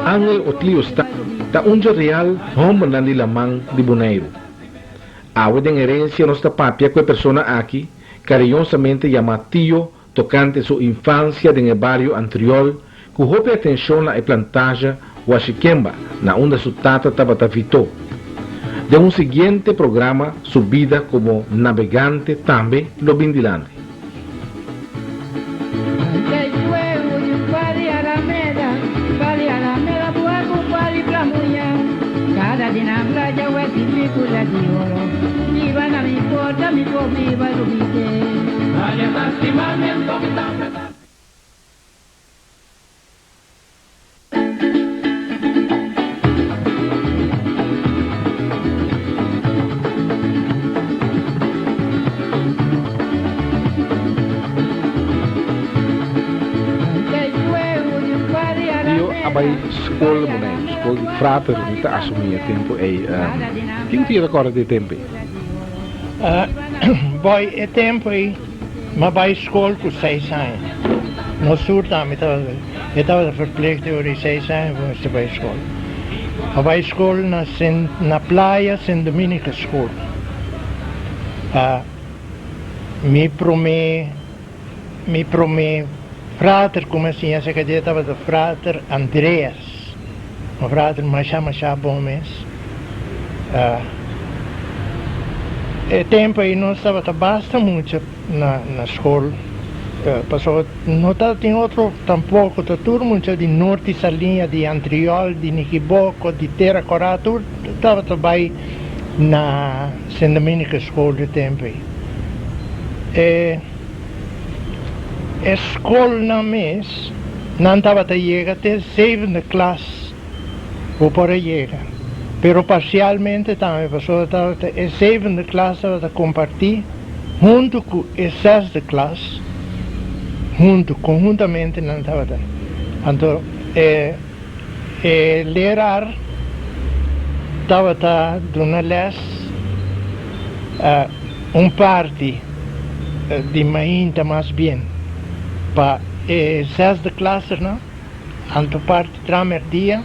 Angel Otlio Stan ta un dje real hòmbernan di laman di Boneiru. Awe den Herensia nos ta papia ku e persona aki, kariñosamente yamá Tio, tokante su infansia den e bario Antriol, ku hopi atenshon na e plantage Washikemba, na unda su tata tabata Vito. Den un siguiente programa su bida komo nabegante tambe lo bin dilanti. Tio a bai skol na Boneiru, skol di frater, mi ta asumí e tempu ei. Kin tio ta kòrda di e tempu ei? Boy, e tempu ei m'a bai skol ku seis aña. Nos tur tambe tabata, e tabata verplicht e ora di seis aña pa mester bai skol. A bai skol na Sint, na Playa Sint Dominicus School. Mi promé, mi promé frater ku mi a siña aserka dje tabata frater Andreas. Un frater masha masha bon mes. E tempu ei nos tabata basta mucha na na skol pasobra no tabatin otro tampoko ta tur mucha di Norte Saliña, di Antriol, di Nikiboko, di Tera Kora tur tabata bai na Sint Dominicus School e tempu ei. E e skolnan mes nan tabata yega te zevende klas bo por a yega pero parsialmente tambe pasobra tabata e zevende klas tabata kompartí huntu ku e zesde klas huntu konhuntamente nan tabata anto e e leraar tabata duna les un parti di mainta mas bien pa e zesde klasernan. Anto parti tramerdia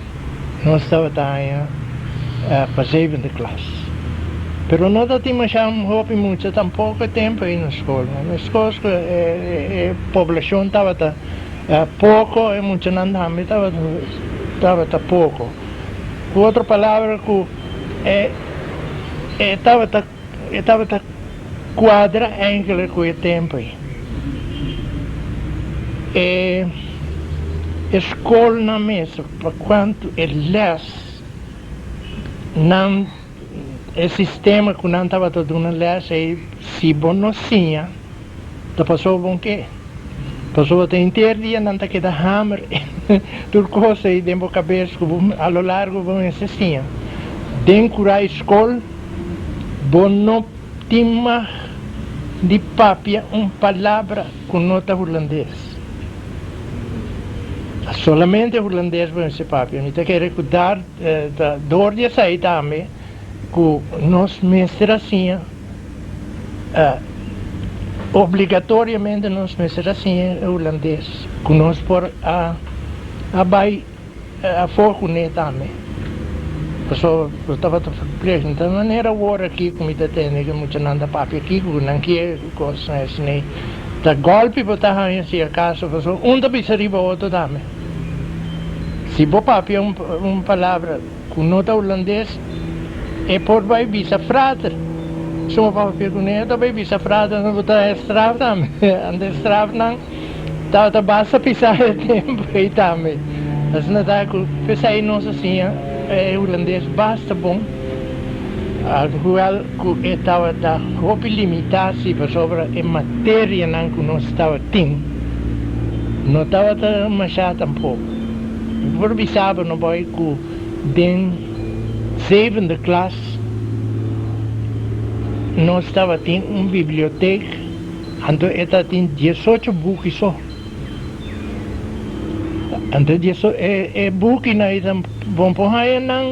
nos tabata haña pa zevende klas. Pero no ta tin masha hopi mucha tampoco e tempo ei na skol. Meskos ku e poblashon tabata poko e muchanan tambe tabata poko. Ku otro palabra ku e tabata E tabata kuadra enkele ku e tempu ei. E e skolnan mes pa kuantu e lès nan e sistema ku nan tabata duna lès ei si bo no siña ta pasó bon ke. Pasobra ta henter dia nan ta keda hamer tur kos ei den bo kabes ku bo a lo largo bo mester siña. Den kurai skol bo no tin mag di papia un palabra ku no ta hulandes. Solamente hulandes bo mester papia. Mi ta kere ku dar ta dor di esei tambe ku nos mester a siña. Obligatoriamente nos mester a siña e hulandes ku nos por a a bai afó kuné tambe. Pasobra bo tabata verplicht. No ta manera awor aki ku mi ta tende ku muchanan ta papia kiko ku nan kier ku kosnan esei. Ta gòlpi bo ta haña si akaso pasobra un ta bisa riba otro tambe. Si bo papia un palabra. Ku no ta hulandes e por bai bisa frater. Suma papia ku ne ta bai bisa frater no bo ta straf tambe. Ante strafnan tabata basta pisa e tempu ei tambe. Asina ta ku p'esei nos a siña e hulandes basta bon. Alhoewel ku e tabata hopi limitá si pasobra e materianan ku nos tabatin no tabata mashá tampoko. Mi por bisa bo no boy ku den zevende klas nos tabatin un bibliotek anto e tabatin diesocho buki so. Anto e bukinan ei ta bon por haña nan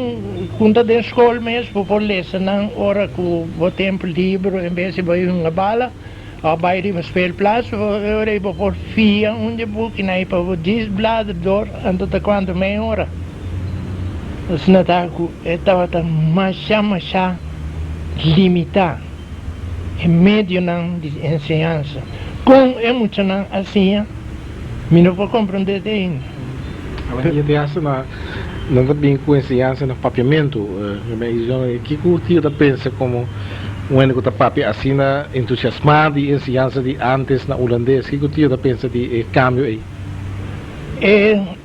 junta den skol mes bo por lesa nan ora ku bo tempu libro en bes di bo hunga bala. Òf bai riba speelplaats, ora ei bo por fia un di e bukinan ei pa bo djis blader dor, anto ta kuantu mei ora. Asina ta ku e tabata masha masha limitá e medionan di enseñansa. Kon e muchanan a siña, mi no por komprondé te ainda. Awendia te hasta na nan ta bin ku enseñansa na papiamentu. Kiko tio ta pensa komo un hende ku ta papia asina entusiasmá di enseñansa di antes na hulandes? Kiko tio ta pensa di e kambio ei? E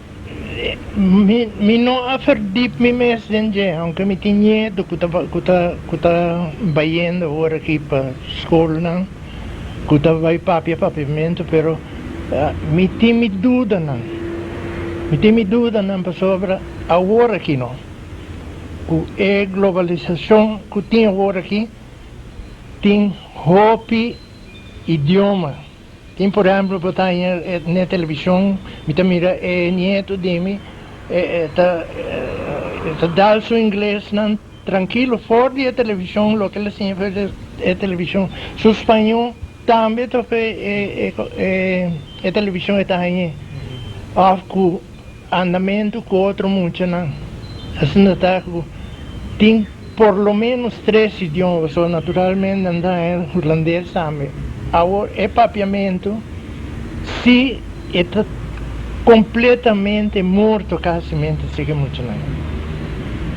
Mi mi no a verdiep mi mes den dje, aunke mi tin nieto ku ta ku ta ku ta bayendo awor aki pa skolnan, ku ta bai papia papiamentu, pero mi tin mi dudanan, mi tin mi dudanan pasobra awor aki no, ku e globalisashon ku tin awor aki tin hopi idioma. Tin por ehemplo bo ta haña n'e televishon mi ta mira e nieto di mi e ta e ta dal su inglesnan trankilo for di e televishon loke el a siña for di e televishon su spañó tambe ta fe e e e televishon e ta hañ'é òf ku andamentu ku otro muchanan asina ta ku tin por lo menos tres idioma pasobra naturalmente nan ta haña hulandes tambe. Awor e papiamentu si e ta completamente morto casimente si ke muchanan.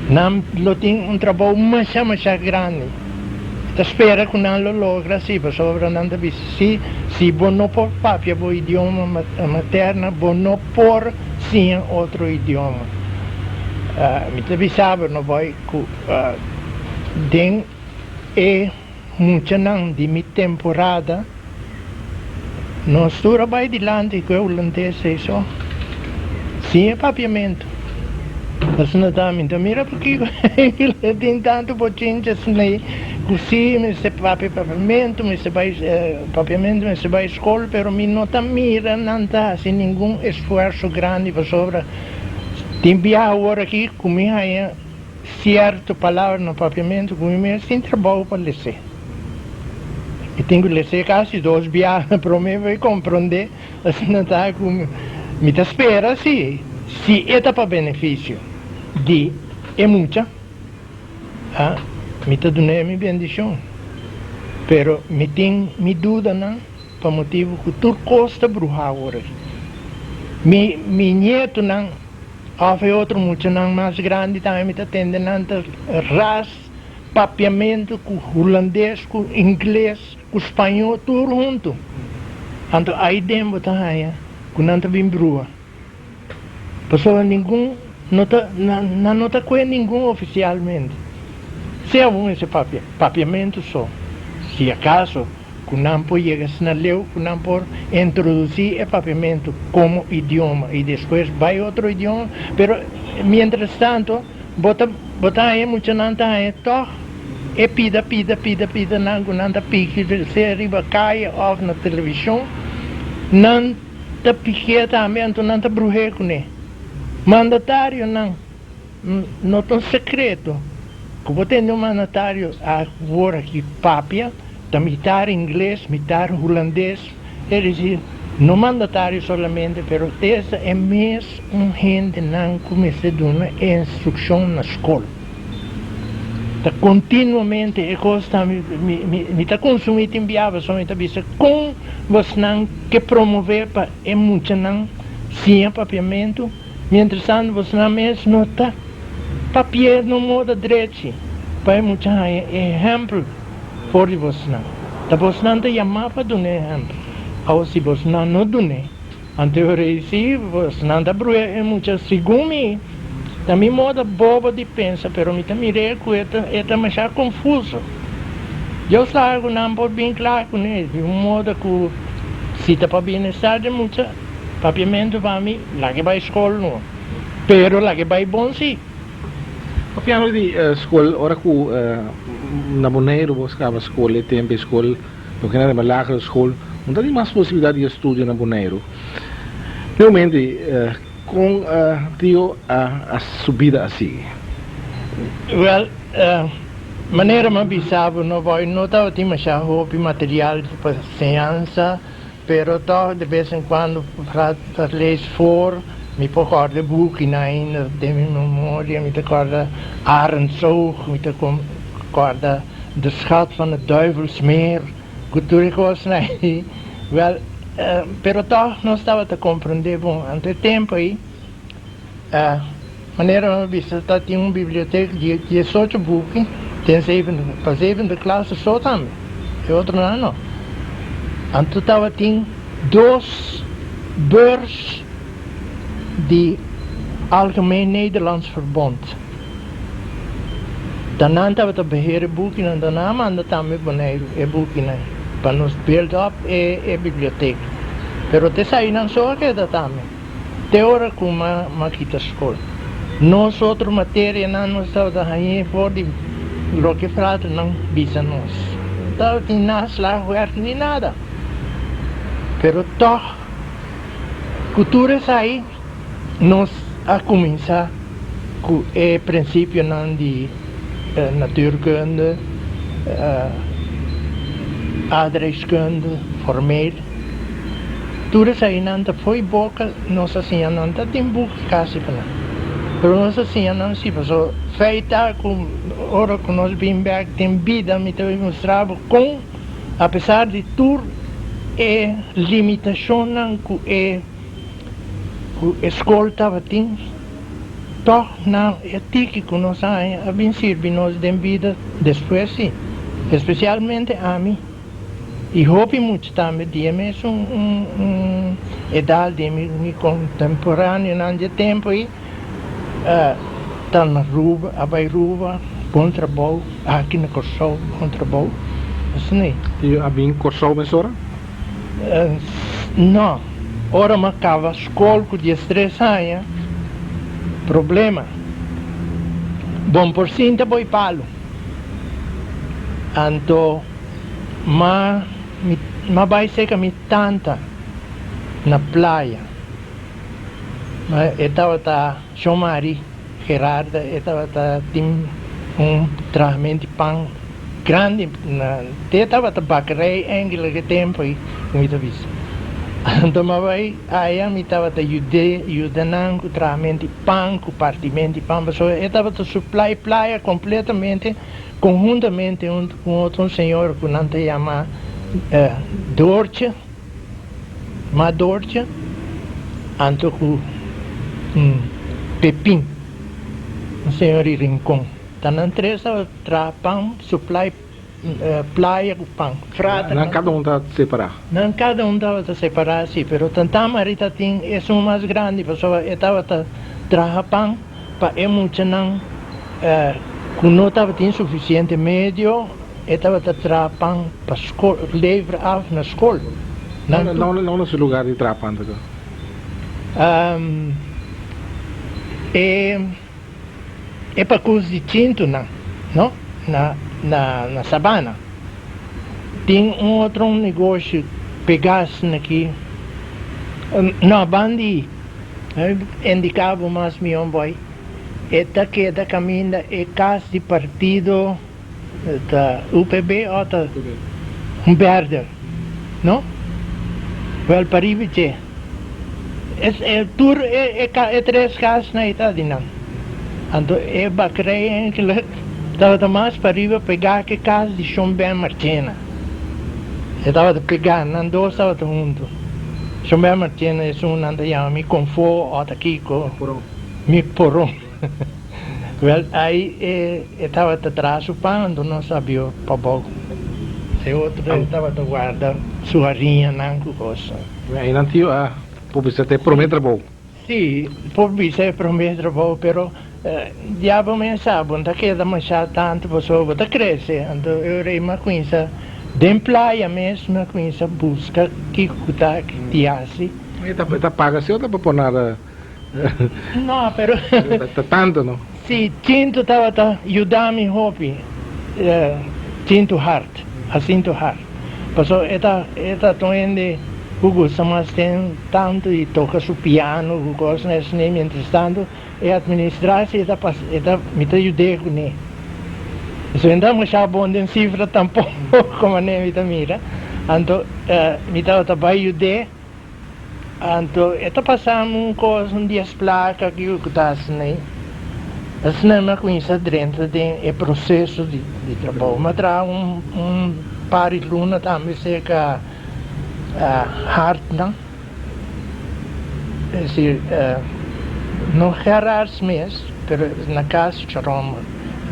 Nan lo tin un trabou masha masha grandi. Ta spera ku nan lo logra si pasobra nan ta bisa si si bo no por papia bo idioma materna bo no por siña otro idioma. Mi ta bisa bo no boy ku den e muchanan di mi temporada nos tur a bai dilanti ku e hulandes ei so siña papiamentu. Asina ta mi ta mira pakiko e tin tantu bochincha asina ei ku si mester papia papiamentu mester bai papiamentu mester bai skol pero mi no ta mira nan ta hasi ningun esfuerso grandi pasobra tin biaha awor aki ku mi haña Cierto palabra na papiamento cu mi mes tin trabou pa lese. Mi tin cu lese casi dos biaha prome pa mi comprende, asina ta cu mi ta spera si, si e ta pa beneficio di e mucha, ah, mi ta dun'e mi bendicion. Pero mi tin mi dudanan pa motibo cu tur cos ta bruha awor aki. Mi, mi nietonan. Of e otro muchanan mas grandi tambe mi ta tende nan ta ras papiamentu ku hulandes ku ingles ku spañó tur huntu. Anto ai den bo ta haña ku nan ta bin brua. Pasobra ningun no ta nan no ta kue ningun ofisialmente. Sea bo mester papia papiamentu so si akaso. Ku nan por yega asina leu ku nan por introdusí e papiamentu komo idioma i despues bai otro idioma, pero mientras tanto bo ta bo ta haña muchanan ta haña tòg e pida pida pida pida nan ku nan ta piki sea riba kaya òf na televishon nan ta pikié tambe anto nan ta bruhé kuné. Mandatarionan no ta un sekreto ku bo tende un mandatario awor aki papia. Ta mitar ingles, mitar hulandes, es decir, no mandatario solamente, pero esta e mes un hendenan cu mester duna e instruccion na scol. Ta continuamente e cos ta mi, mi, mi ta consumi tin bia pasobra mi ta bisa con bosnan ke promove pa e muchanan siña papiamento, mientras tanto bosnan mes no ta papia no moda drechi pa e mucha haña e ehempel. For di bosnan. Ta bosnan ta yamá pa dun'é ehèmpel. Awor si bosnan no dun'é, anto e rei si bosnan ta bruh'é e mucha. Segun mi, ta mi moda bobo di pensa, pero mi ta mir'é ku e ta e ta mashá konfuso. Dios laga ku nan por bin kla kuné di un moda ku si ta pa bienestar di mucha, papiamentu pa mi, laga e bai skol no, pero laga e bai bon si. Papiando di skol, ora ku na Boneiru bo skaba skol e tempu e skol loke nan yama lagere school, no ta tin mas posibilidat di estudio na Boneiru. Realmente kon tio a su bida a sigui? Wel, Manera mi a bisa bo no boy no tabatin masha hopi material pa enseñansa pero tog de bes en cuando pa lees voor mi por corda e bukinan ainda den mi memoria mi ta corda Arendsoog mi ta corda De schat van het duivelsmeer cu tur e cosnan ayi wel pero tog nos tabata comprende bon anto e tempo ayi. Manera mi a bisa ta tin un bibliotek di diesocho buki den zevende pa zevende klase so tambe e otronan no. Anto tabatin dos beurs di Algemeen Nederlands Verbond. Ta nan tabata beheer e bukinan ta nan a manda tambe Boneiru e bukinan pa nos build up e bibliotek. Pero te esainan so a keda tambe. Te ora ku m'a kita skol. Nos otro materianan nos tabata hañ'é for di loke fraternan bisa nos. No tabatin naslagwerk ni nada. Pero tòg, ku tur esei nos a kuminsá ku e prinsipionan di natuurkunde, aardrijkskunde, formeel. Tur esainan ta fo'i boka nos a siña nan ta tin buki kasi pa nan pero nos a siña nan si pasobra fei ta ku ora ku nos bin bek den bida mi ta mustra bo kon apesar di tur e limitashonnan ku e ku e skol tabatin tòg nan e tiki ku nos a haña a bin sirbi nos den bida despues si espesialmente ami. I hopi mucha tambe di e mesun edad di mi contemporaneonan di e tempo ei ta na Aruba, a bai Aruba, bon trabou, aki na Kòrsou, bon trabou, asina ei. I a bin Kòrsou mesora? No, ora mi a kaba skol ku diestres aña, problema, bon por sinta boi palu, anto. Ma mi ma bai serka mi tanta na playa. Ma e tabata Shomari Gerarda, e tabata tin un trahament di pan grandi na te tabata bakerij enkele ke tempo ei ku mi ta bisa. Anto ma bai aya mi tabata yud'é yuda nan ku trahament di pan ku partiment di pan pasobra e tabata supply playa kompletamente. Conhuntamente cu un otro señor cu nan ta yama Doortje, Ma Doortje, anto cu Pepin, un señor di Rincon. Ta nan tres a traha pan, supply playa cu pan. Nan cada un ta separa? Nan cada un tabata separa, si, pero Tanta Marie ta tin esun mas grandi pasobra e tabata traha pan Pa e muchanan ku no tabatin sufisiente medio, e tabata traha pan pa skol, lever af na skol. Nan tur. Na unda su lugar di traha pan ta ta? E e pakus di chintunan, no? Na na na Sabana. Tin un otro negoshi pegas na ki, no, bandi. Indica bo mas mion boy. E ta keda caminda e cas di partido ta UPB o ta un berde no? Wel pariba dje. E tur e e tres casnan ei ta di nan. Anto e bakerij enkele tabata mas pariba pega ke cas di Shon Ben Marchena. E tabata pega nan dos tabata hunto. Shon Ben Marchena esun nan ta yama mi konfo o ta kiko mi poron. Wel ai e tabata traha su pan anto nos a bio pabou. E otro e tabata warda su hariñanan ku kos. Ai nan tio a por bisa ta e prome trabou. Sí, por bisa e prome trabou, pero diabel mes sa bo no ta keda masha tantu pasobra bo ta krese. Anto e ora ei mi a kuminsa den playa mes mi a kuminsa buska kiko ku ta di hasi. E ta paga si o ta pa por nada? No, pero. Ta tantu no? Sí, Chintu tabata yuda mi hopi, Chintu Hart, Jacinto Hart. Pasobra e ta e ta tur hende ku gusta mas ten tantu di toka su piano ku kosnan esei mientrastantu e administrá si e ta pas e ta mi ta yud'é kuné. Pasobra mi no ta masha bon den sifra tampoko manera mi ta mira. Anto mi tabata bai yud'é. Anto e ta pasa mi un kos, un dies plaka ku ku ta hasi nei. Asina mi a kuminsá drenta den e proseso di di trabou. Mi a traha un un par di luna tambe serka Hartnan, es desir no Gerards mes, pero na kas Sharon,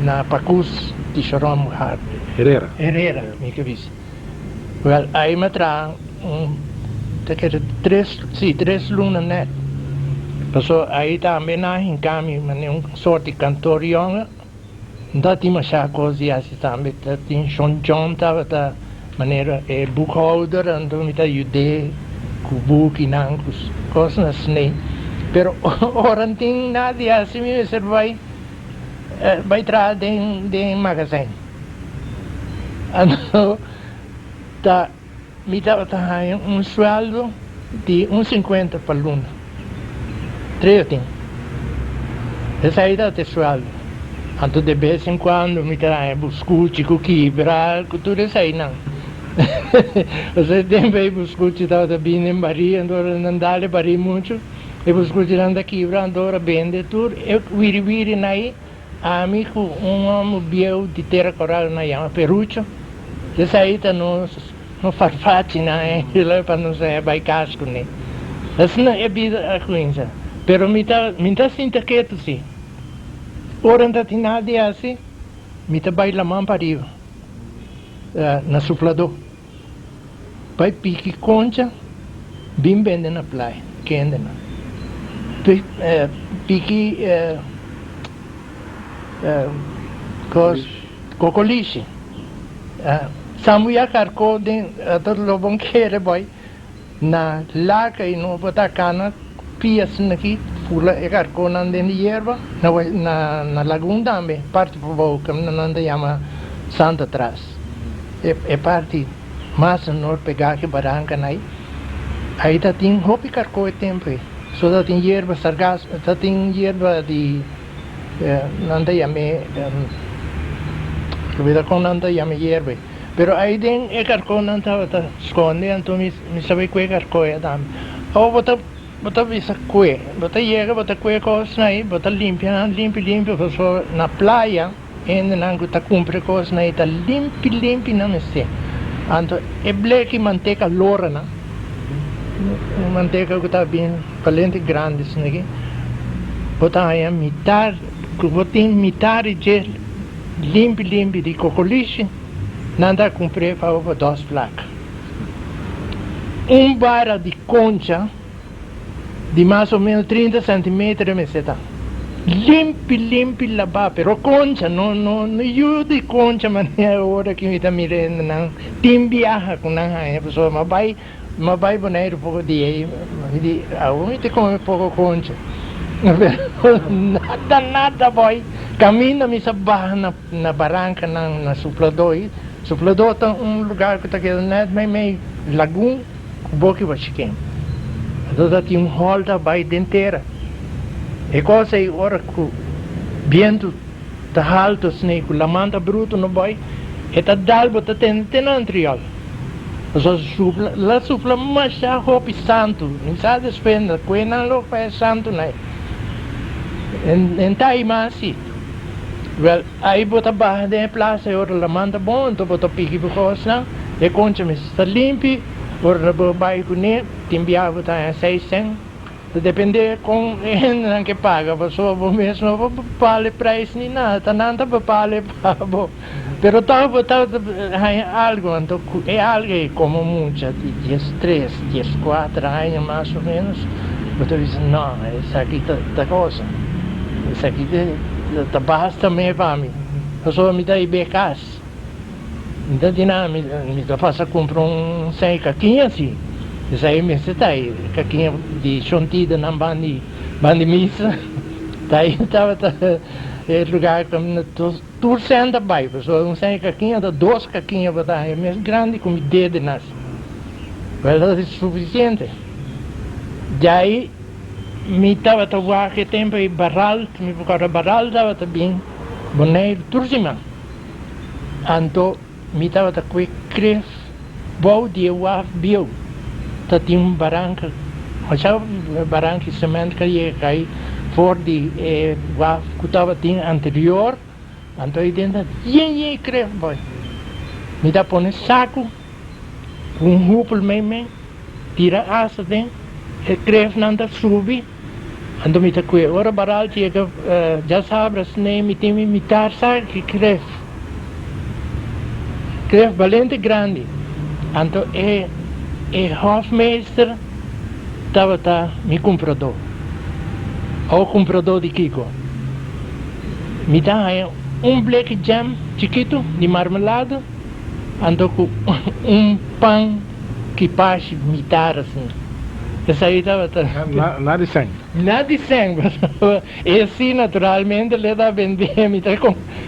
na pakus di Sharon Hart. Herrera. Herrera, mi ke bisa. Wel, ai mi a traha un, ta kere tres, si, tres luna nèt. Paso ai tambe nan a hinka mi manera un sort di kantor yonge. N ta tin masha kos di hasi tambe. Ta tin Shon John tabata manera e boekhouder, anto mi ta yud'é ku bukinan, ku kosnan asina. Pero ora n tin nada di hasi mi mester bai bai traha den den magazijn. Anto ta mi tabata haña un sueldo di un sinkuenta pa luna. Trio tin. Esei tabata e sueldo. Anto de bes en kuando mi ta haña buskuchi ku kibra ku tur eseinan. Pasobra e tempu ei buskuchi tabata bini den barí, anto ora nan dal e barí muchu e buskuchinan ta kibra, anto ora bende tur e wiri wirinan ei. Ami ku un hòmber bieu di Tera Koral nan yama Perucho. Esei ta nos no farfachinan e pa nos a bai kas kuné. Asina e bida a kuminsá. Pero mi ta mi ta sinta ketu si. Ora N ta tin nada di hasi, mi ta bai laman pariba na Sufladó. Bai piki koncha bin bende na playa kendenan piki kos kokolishi sambuya karko den ta lo bon kere boy na laka y no por ta kana pia asinaki fula e karkonan den di yerba na lagun tambe parti pabou kaminda nan ta yama Santa Tras. E parti mas na nort pegá ku e barankanan ei, ei ta tin hopi karkó e tempu ei. So ta tin yerba sargazo, ta tin yerba di nan ta yam'é, olbida kon nan ta yama e yerba ei. Pero ei den e karkónan tabata skonde, anto mi sabe ku e karkó ei tambe. Awor bo ta bo ta bisa kue, bo ta yega bo ta kue kosnan ei, bo ta limpia nan limpi limpi pasobra na playa. Hendenan ku ta kumpra e kosnan ei ta limpi limpi nan mester. Anto e bleki manteka lora nan, un manteka ku ta bin balente grandi asina aki, bo ta haña mitar, ku bo tin mitar di dje limpi limpi di kokolishi, nan ta kumpr'é pa bo pa dos plaka. Un bara di koncha. Di mas o menos 30 centimeter e mester ta limpi limpi labá pero concha no no no yu di concha manera ora ki mi ta mira hende nan tin biaha ku nan haña pasobra mi a bai mi a bai Boneiru poko dia i mi di awor mi ta come poko concha pero nada nada boy caminda mi sa baha na na barancanan na Supladó i Supladó ta un lugar ku ta keda net meimei lagun. Ku bo ki washiken. Anto ta tin un hòl ta bai den tera. E kos ei ora ku bientu ta haltu asina ku laman ta brutu no bai, e ta dal bo ta tende te na Antriol. Pasobra supla, la supla masha hopi santu. Mi sa despues na kue nan lo pa e santunan ei. En ta ei mas si. Wèl, ai bo ta baha den e plasa e ora laman ta bon, anto bo ta piki bo kosnan, e koncha mester sta limpi, ora bo bai kuné, tin biaha bo ta haña seis sèn, ta dependé kon e hendenan ke paga, pasobra bo mes no por bale preis ni nada, ta nan ta bale pa bo, pero tòg bo ta haña algu, anto ku e algu ei komo mucha di diestres, dieskuater aña mas o ménos, bo ta bisa, no, esaki ta kosa. Esaki ta basta me pa mi, pasobra mi ta hib'é kas. Mi ta di nan, mi ta pasa kumpra un sei kakiña si. Esei mester ta ei, kakiña di Shontida nan bandi bandi misa. Ta ei tabata e lugar kaminda tur sèn ta bai, pasobra un sei kakiña ta dos kakiña bo ta haña mes grandi ku mi dedenan si. Pero ta sufisiente. Djai. Mi tabata wak e tempu ei Baralt, mi por kòrda Baralt tabata bin Boneiru tur siman. Anto mi tabata kue kref bou di e waf bieu. Ta tin un baranka, masha baranka i sement ka yega kai for di e waf ku tabatin anterior. Anto ei den ta yen yen kref boy. Mi ta pone saku ku un hupel meimei, tira asa den, e krefnan ta subi, anto mi ta kue. Ora baral yega djasabra snei mi tin mi mitar sak di kref. Kref balente grandi. Anto e e hofmeester tabata mi kumpradó. Awo kumpradó di kiko? Mi ta haña un bleki jam chikitu di marmelada anto ku un pan kipashi mitar asin. Esei tabata. Na di sèn. Na di sèn, pasobra e si naturalmente lo ta bendé, mi ta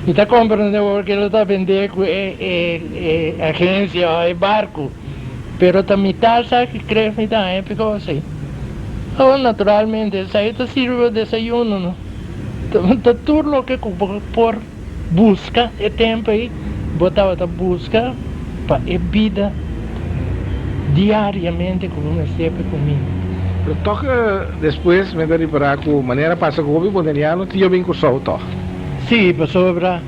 mi ta komprendé porque lo ta bendé ku e e agensia òf e barku, pero ta mitar sa ki kref mi ta haña piko asei. Awor naturalmente esei ta sirbi pa desayuno no. Ta tur loke ku bo por buska e tempu ei bo tabata buska pa e bida diariamente ku bo mester pa e kuminda. Pero tòg despues mi ta ripará ku manera pasa ku hopi boneriano tin yo bin Kòrsou tòg. Sí, pasobra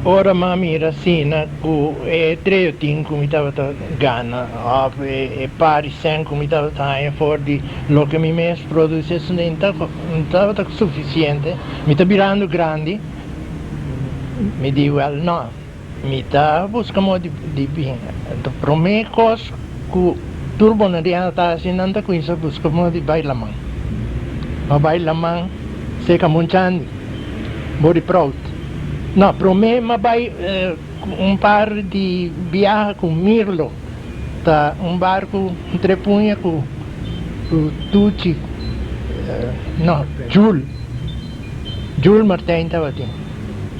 ora mi a mira asina ku e treotin ku mi tabata gana òf e par di sèn ku mi tabata haña for di loke mi mes produsí esei no tabata sufisiente, mi ta birando grandi, mi di wèl nò, mi ta buska modo di bin. Anto promé kos ku tur boneriano ta hasi nan ta kuminsá buska modo di bai laman. Bo bai laman seka Monchandi, bo di Prout. No, promé mi a bai un par di biaha ku Mirlo, ta un barku un trepuña ku Tuchi, no, Jul, Jul Martijn tabatin.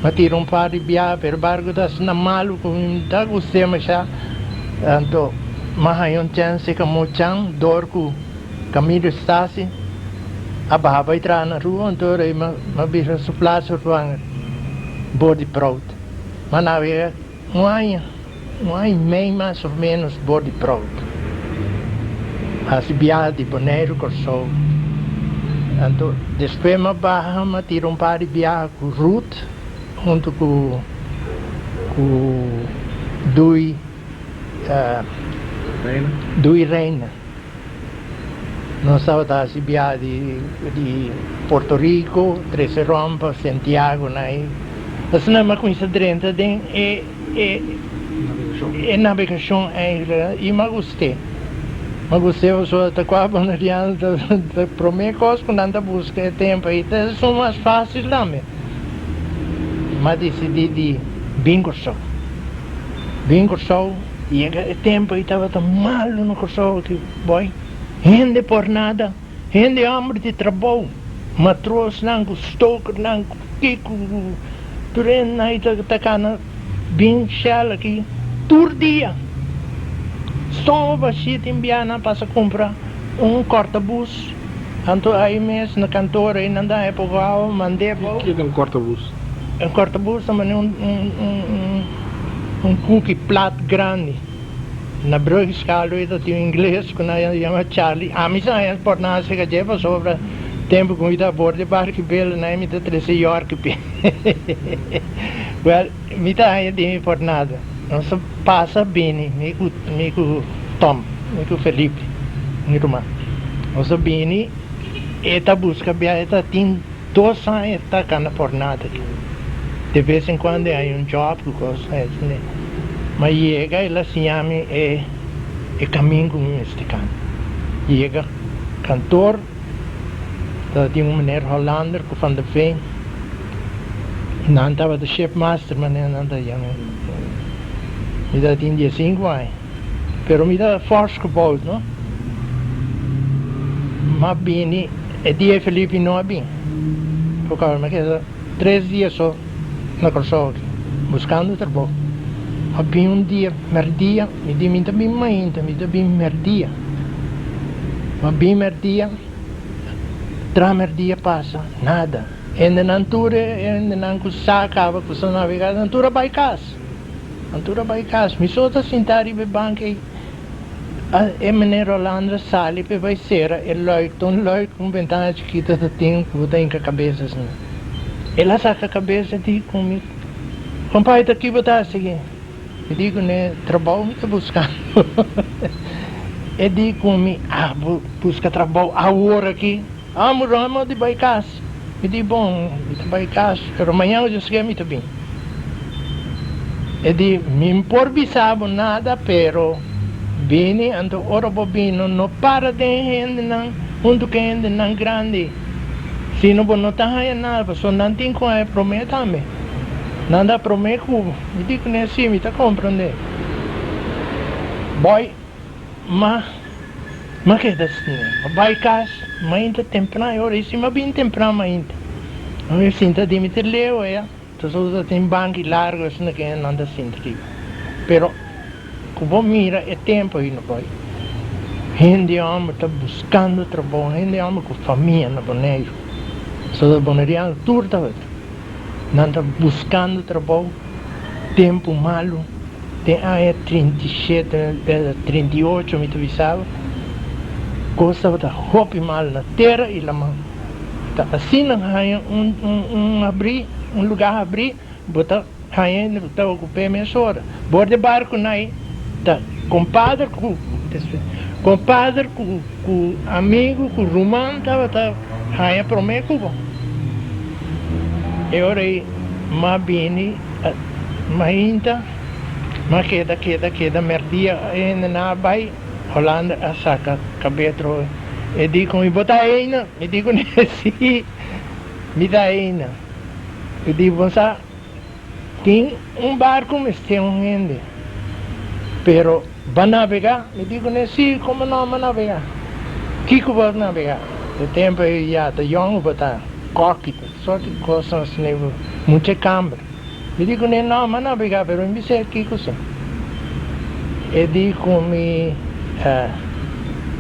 Mi a tira un par di biaha pero e barku ta asina malu ku mi no ta gust'é mashá. Anto mi a haña un chènse ku Mochan dor ku Camilo Stasi a baha bai traha na rua, anto ora ei mi a bisa su plaats vervanger bor di Prout. Mi a navega un aña, un aña y mei mas of menos bor di Prout. Hasi biaha di Boneiru Kòrsou. Anto despues mi a baha mi a tira un par di biaha ku Ruth huntu ku ku Dui Dui Reina. Nos tabata hasi biaha di di Puerto Rico trese rom pa Santiago na e asina mi a cuminsa drenta den e e e nabegacion eigenlijk y mi a guste mi a guste pasobra ta cua boneriano ta ta prome cos cu nan ta busca e tempo ey ta esun mas facil tambe mi a dicidi di bin Corsou bin Corsou. Yega e tempu ei tabata malu na Kòrsou aki, bòi. Hende por nada, hende hamber di trabou, matrosnan ku stokernan ku kiko ku tur hende ei ta kana bin Shell aki tur dia. Stoma bashí tin bia nan pasa kumpra un kòrtabus, anto ei mes na kantor ei nan da e poko awa mand'é bou. Kiko ta un kòrtabus? Un kòrtabus ta manera un un kuki plat grandi. Na Bruggeschaal ta tin un ingles ku nan yama Charlie. Ami sa haña por nan aserka dje pasobra tempu ku mi ta abor di barki bela nan mi ta trese yorki p'e. Wèl, mi ta haña di mi por nada. Nos a pasa bini, mi ku mi ku Tom, mi ku Felipe, mi ruman. Nos a bini, e ta buska biaha, e ta tin. Dos aña ta gana por nada aki. De bes en cuando e haña un job cu cos asina. Ma yega el a siña mi e e camin cu mi mester cana. Yega kantoor tabatin un meneer Hollander cu Van der Veen. Nan tabata shipmaster manera nan ta yama. Mi tabatin diesinku aña. Pero mi ta fors gebouwd no. M'a bini e dia e Felipe no a bin. Por mi a keda tres dia so na Kòrsou aki buskando trabou. A bin un dia mèrdia, mi di mi ta bin mainta, mi ta bin mèrdia. M'a bin mèrdia, tra mèrdia pasa, nada. Hendenan tur e hendenan ku sa kaba ku sa navegá, nan tur a bai kas. Nan tur a bai kas. Mi so ta sintá riba e bank ei. E meneer Hollander sali pa e bai sera e luik. Ta un luik, un bentana chikito ta tin ku bo ta hinka kabes asina. El a saka kabes e di ku mi, Kompai, ta ki bo ta hasi aki? Mi di ku ne, Trabou mi ta buskando. E di ku mi, Ah, bo buska trabou awor aki? Amo Ramo di bai kas. Mi di, Bon, mi ta bai kas, pero mañan ku Dios ke mi ta bin. E di, Mi n por bisa bo nada, pero bini, anto ora bo bini no para den hendenan huntu ku e hendenan grandi, sino bo no ta haña nada, pasobra nan tin ku haña promé tambe. Nan ta promé ku bo. Mi di kuné, Sí, mi ta komprondé. Bòi. Ma, m'a keda asina. M'a bai kas mainta tempran, e ora ei si m'a bin tempran mainta. Mi sinta di mi ta leu aya, ta so ta tin banki largu asina ke nan ta sinta riba. Pero ku bo mira e tempu ei no bai. Hende hòmber ta buskando trabou, hende hòmber ku famia na Boneiru. So ta boneriano tur tabata. Nan ta buskando trabou, tempu malu. Den aña 37, 38 mi ta bisa bo, kos tabata hopi mal na tera i laman. Ta asina haña un un habrí, un lugá habrí, bo ta haña hende ku ta okup'é mesora. Bor di barkunan ei ta kompader ku kompader ku ku amigu ku ruman tabata haña promé ku bo. E ora ei m'a bini. Mainta, ma keda keda keda merdia hende nan a bai Holanda a saka kabetro e di ku mi bo ta eina? Mi di ku ne si mi ta eina. E di bo sa tin un barku mester un hende pero ba nabega? Mi di ku ne si komo no ma nabega kiko bo nabega? E tempo ei ya ta yong bo ta koki ta. Sorti kosnan asina ku mucha kamber. Mi di kuné, No, m'a nabegá, pero mi bisa kiko si. E di ku mi,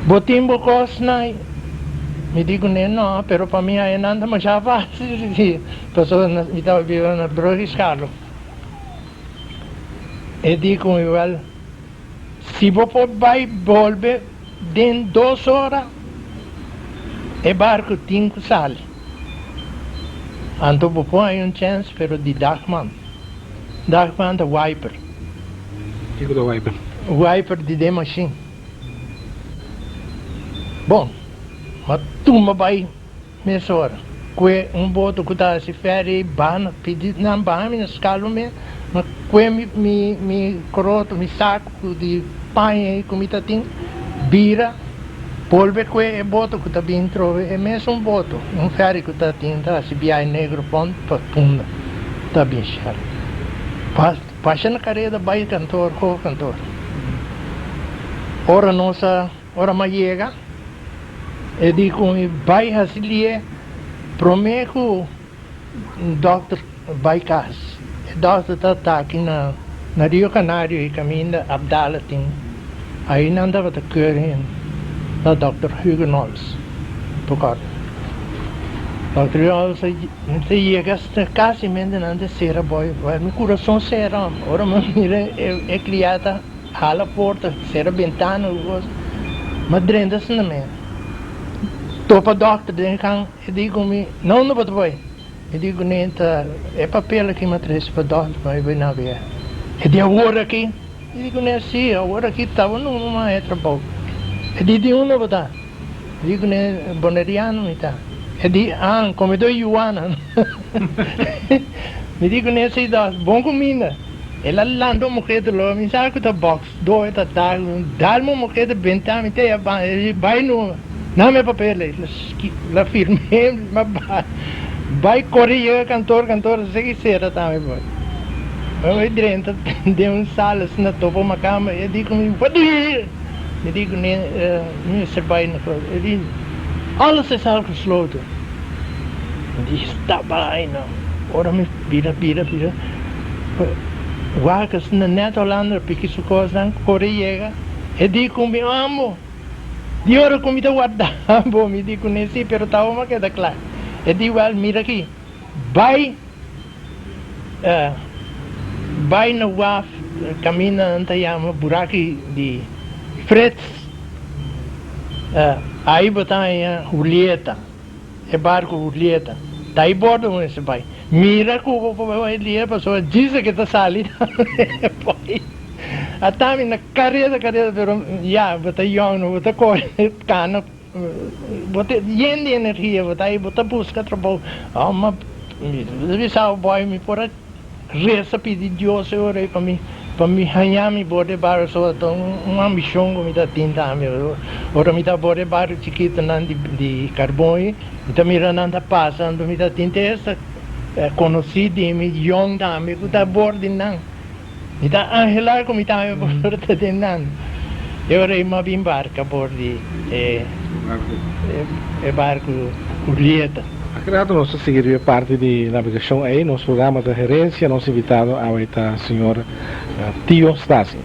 Bo tin bo kosnan? Mi di kuné, No, pero pa mi haña nan ta masha fásil, pasobra mi tabata biba na Brug Scharloo. E di ku mi, Wèl, si bo por bai bolbe den dos ora, e barku tin ku sali. Anto bo por haña un chèns pero di dagman. Dagman ta wiper. Kiko ta wiper? Wiper di den mashin. Bon, m'a tumba bai mesora. Kue un boto ku ta hasi fèri ei baha pidi nan baha mi na skalo mes. M'a kue mi mi mi koroto, mi saku di paña ei ku mi ta tin, bira. Bolbe ku e boto ku ta bin trobe e mesun boto, un ferry ku ta tin ta hasi biahe Negro Pont pa Punda ta bin shal. Pasha na kareda bai kantor ho kantor. Ora nos a ora m'a yega e di ku mi bai hasi lie prome ku dòkter bai kas. E dòkter ta ta aki na na Rio Canario e kaminda Abdala tin. Ai nan tabata keur hende. Ta dòkter Hugenholtz por kòrda. Dòkter Hugenholtz a yega kasi mente nan ta sera bòi. Mi kurason sera. Ora mi mira e kriá ta hala porta, sera bentana ku kos. Mi a drenta asina mes. Topa dòkter den kan. E di ku mi, No, no bo ta bai. Mi di ku ne, Ta e papel aki mi a trese pa dòkter pa mi bai nabegá. E di, Awor aki? Mi di ku ne, Si, awor aki taba numa mas e trabou. E di, Di unda bo ta? Mi di ku ne, Boneriano mi ta. E di, Ah, komedó yuana. Mi di ku ne, Si, dòkter, bon kuminda. El a lanta un mokete lo, mi sa ku ta bòks do ta ta, dalma un mokete benta mi te a e di, Bai numa. Nan mi papel ei, la firmé, ma bai kore yega kantor, kantor ta sigui sera tambe boy. Mi bai drenta den un sala asina topa un makamba, e di ku mi, What do you here? Mi di ku ne, Mi mester bai na kos. E di, Alles is al gesloten. Mi di, Sta baina. Ora mi bira, bira, bira, wak asina net Hollander piki su kosnan, kore yega, e di ku mi, Amo! Di ora ku mi ta warda bo, mi di kuné, Sí, pero tawo a keda kla. E di, Wèl, mira aki, bai, bai na waf kaminda nan ta yama Buraki di Frits. Ai bo ta haña Julieta, e barku Julieta. Ta ai bordo bo mester bai. Mira ku bo por bai lia pasobra djis ke ta sali tambe poi. Ata mi na kareda kareda pero ya bo ta yòn no bo ta kore kana bo ta yen di energia bo ta ai bo ta buska trabou. Ma mi ta bisa bo boy mi por a Reza pidi Dios e ora ei pa mi, pa mi haña mi borde bario so ta un ambishon ku mi ta tin tambe. Ora mi ta borde bario chikitonan di di karbon ei, mi ta mira nan ta pasa, anto mi ta tin te esta konosí di mi yòn tambe ku ta borde nan. Mi ta anhelá ku mi tambe por ta den nan. E ora ei mi a bin barka borde e e barku Julieta. Aki rato nos ta sigui riba e parti di nabegashon ei. Nos programa ta Herencia. Nos invitado awe ta señor Tio Stasi.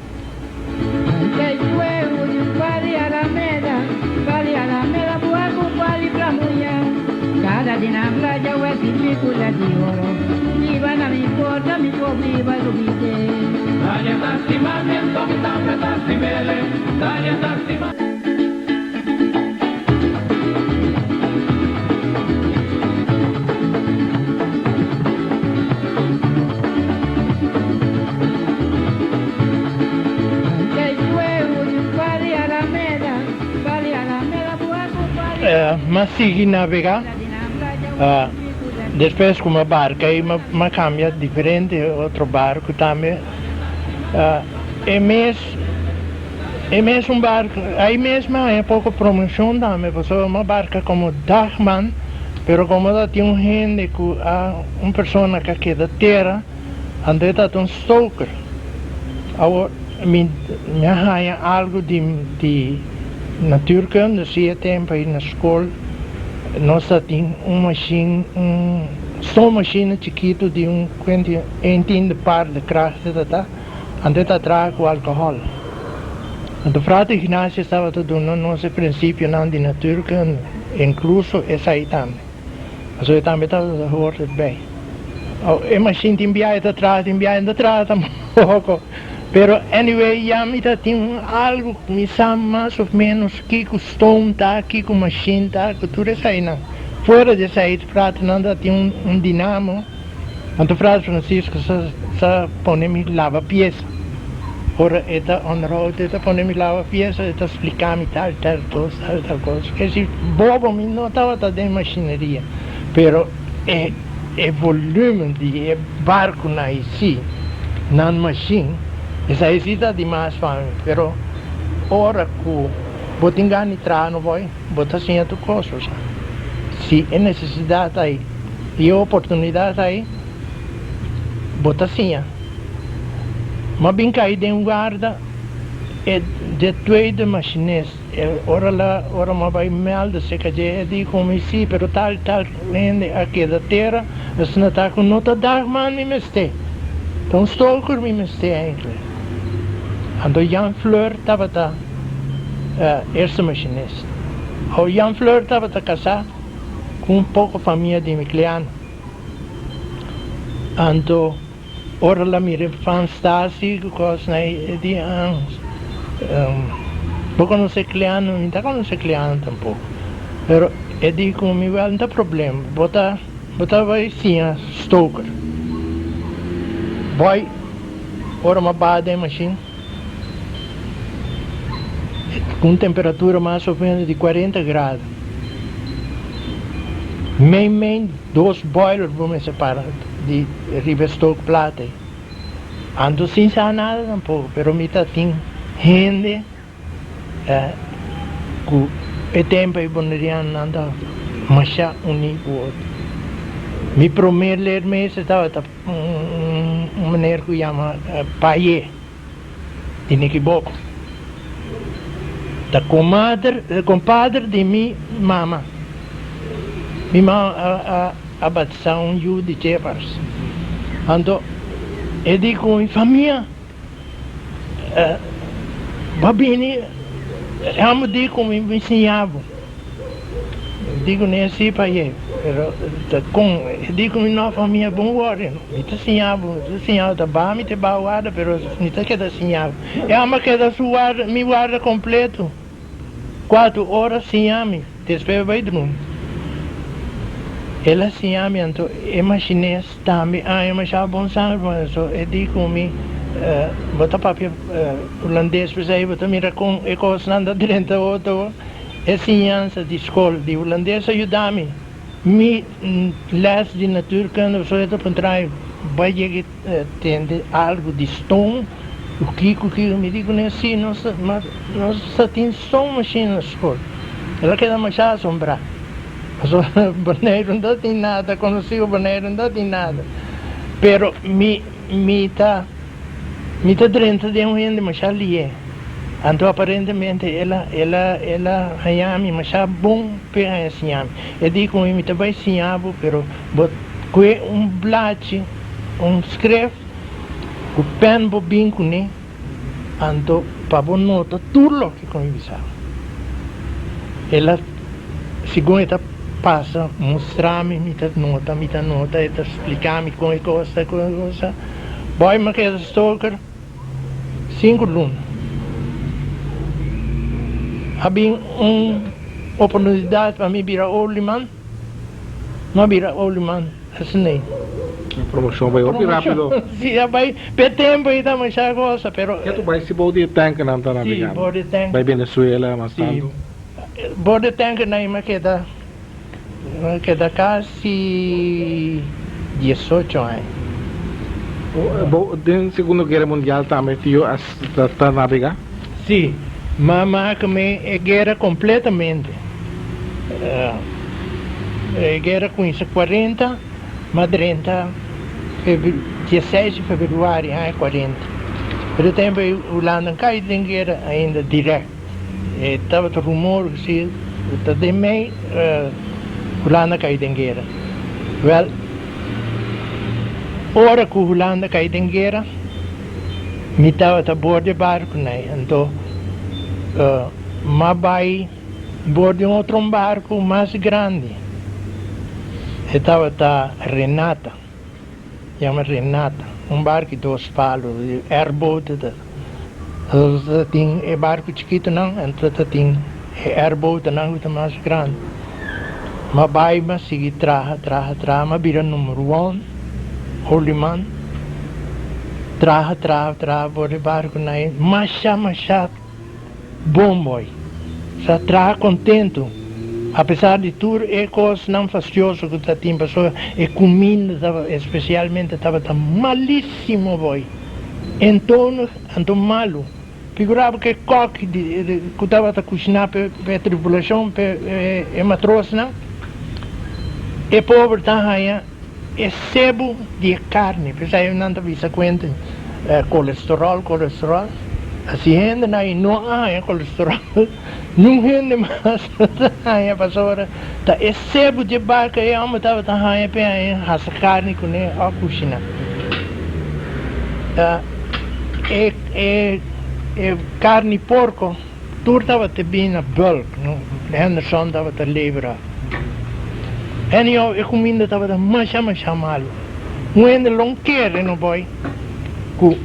M'a sigui nabegá, despues ku m'a barka ei m'a kambia diferente otro barku tambe. E mes. E mesun barco, ahí mes mi a haña poco promocion tambe pasobra mi a barca como dagman, pero como ta tin un hende cu a un persona cu a keda tera, anto e ta un stoker. Awor mi mi a haña algo di di natuurkunde si e tempo ahí na scol nos ta tin un machine un stoommachine chikito di un cuenti een tiende paardenkracht ta ta. Anto e ta traha ku alkohòl. Anto Frater Ignatius tabata duna nos e prinsipionan di natuurkunde, inkluso esei tambe. Pasobra e tambe tabata hoort erbij. Aw, e mashin tin biaha e ta traha, tin biaha e no ta traha tampoko. Pero anyway, ya mi ta tin algu ku mi sa mas of ménos kiko stoom ta, kiko mashin ta, ku tur eseinan. Fuera di esei, fraternan ta tin un dinamo. Anto Frater Francisco sa sa pone mi laba piesa. Ora e ta onderhoud e ta pone mi laba piesa, e ta splica mi tal tal cos, tal tal cos. Ke si bobo mi no tabata den machineria, pero e e volumen di e barconan ei si, nan machin, esai si ta dimas pa mi. Pero ora cu bo tin gana di traha no boy, bo ta siña tur cos, bo sa. Si e necesidad ei. I e oportunidat ei bo ta siña. M'a bin kai den warda e de tweede machinist. E ora la ora m'a bai melde serka dje e di ku mi si pero tal tal hende a keda tera asina ta ku no ta dagman mi mester. Ta un stoker mi mester eindelijk. Anto Jan Fleur tabata eerste machinist. Awo Jan Fleur tabata kasá. Ku un poko famia di mi kleano. Anto ora la mira e fan Stasi ku kosnan ei e di ans bo konosé kleano? Mi ta konosé kleano tampoko. Pero e di ku mi wèl no ta problema bo ta bo ta bai siña stoker. Bòi ora mi a baha den mashin Ku un temperatura mas of menos di cuarenta grado. Mei mei dos boiler bo mester para di riba e stookplaat ei. Anto sin sa nada tampoco, pero mi ta tin hende ku e tempo ei bonerianonan ta masha uní ku otro. Mi prome leermeester tabata un meneer ku yama Paye. Di Nikiboko. Ta komader, kompader di mi mama. Mi mama a a a batisá un yu di Jeffers. Anto e di ku mi famia bo a bini amo di ku mi mi siña bo. Di ku ne si pa ye. Pero ta kon e di ku mi no famia bon wòrdu mi ta siña bo mi ta siña bo ta ba mi ta ba warda pero mi ta keda siña bo e amba keda su warda mi warda kompleto kuatu ora siña mi despues bai drumi el a siña mi anto e mashines tambe aña masha bon sanger pa so e di ku mi bo ta papia hulandes p'esei bo ta mira kon e kosnan ta drenta otro. E siñansa di skol di hulandes a yuda mi. Mi les di natuurkunde of so e ta puntra mi bai yega tende algu di stoom ku kiko kiko. Mi di kuné si nos nos sa tin stoommachine na skol. El a keda masha asombrá. Pasobra Boneiru no tin nada, konosí ku Boneiru no tin nada. Pero mi mi ta. Mi ta drenta den un hende masha lié. Anto aparentemente el a el a el a haña mi masha bon p'e haña siña mi. E di ku mi, Mi ta bai siña bo, pero bo kue un blachi, un skref ku pèn bo bin kuné, anto pa bo nota tur loke ku mi bisa bo. El a, segun e ta pasa mustra mi, mi ta nota, mi ta nota, e ta splika mi kon e kos ta, kon e kos ta. Boy mi keda stoker sinku luna. A bin un oportunidat pa mi bira olieman, no a bira olieman asin'ei. Promoshon bai hopi rapido. Si a bai p'e tempu ei ta masha gosa pero. Ke tu bai si bou di e tankernan ta nabegando? Si, bou di e tanker. Bai Venezuela mas tantu. Si, bou di e tankernan ei mi a keda. Mi keda kasi diesocho aña. Bo den Segundo Guera Mundial tambe tio a ta nabega? Si, ma maka mi e guera completamente. E guera cuminsa cuarenta, ma drenta dieseis di februari aña cuarenta. Pero e tempo ei Hulanda no cay den guera ainda direct. E tabata rumor ku si ta den mei Hulanda kai den guera. Wèl, ora ku Hulanda kai den guera, mi tabata bor di e barku nei. Anto m'a bai bor di un otro barku mas grandi. E tabata Renata. Yama Renata, un barku di dos palu, airboat ta. Ta tin e barku chikitunan anto ta tin e airboatnan ku ta mas grandi. M'a bai m'a sigui traha, traha, traha, m'a bira number one, olieman. Traha, traha, traha for e barkunan ei masha, masha. Bon boy. Sa traha kontentu apesar di tur e kosnan fastioso ku ta tin pasobra e kuminda tabata espesialmente tabata malisimo boy. Entonig anto malu. Figura bo ke kòk di ku tabata kushiná pa e tripulashon pa e matrosnan e pober ta haña e sebu di e karni, p'esei nan ta bisa kuenta kolesteròl, kolesteròl. Asi hendenan ei no a haña kolesteròl, niun hende mas ta haña pasobra ta e sebu di e baka e hòmber tabata haña p'e haña hasa karni kuné òf kushiná. E e e karni porko. Tur tabata bin na bulk, no? Henderson tabata lebra. Anyhow, e kuminda tabata masha masha malu. Un hende lo kere no boy ku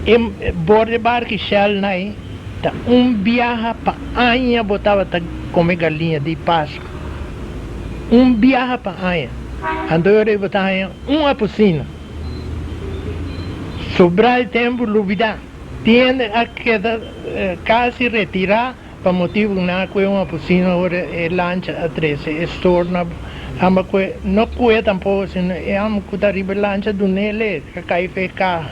e bor di barki Shell nai ta un biaha pa aña bo tabata kome galiña di Pasku. Un biaha pa aña. Anto e ora ei bo ta haña un apusina. Sobra e tempu lubida. Tin hende a keda kasi retirá pa motibu ku nan a kue un apusina ora e lancha a trese e storna amba kue no kue tampoko sino e amba ku ta riba e lancha dun'el a kai fe e kaha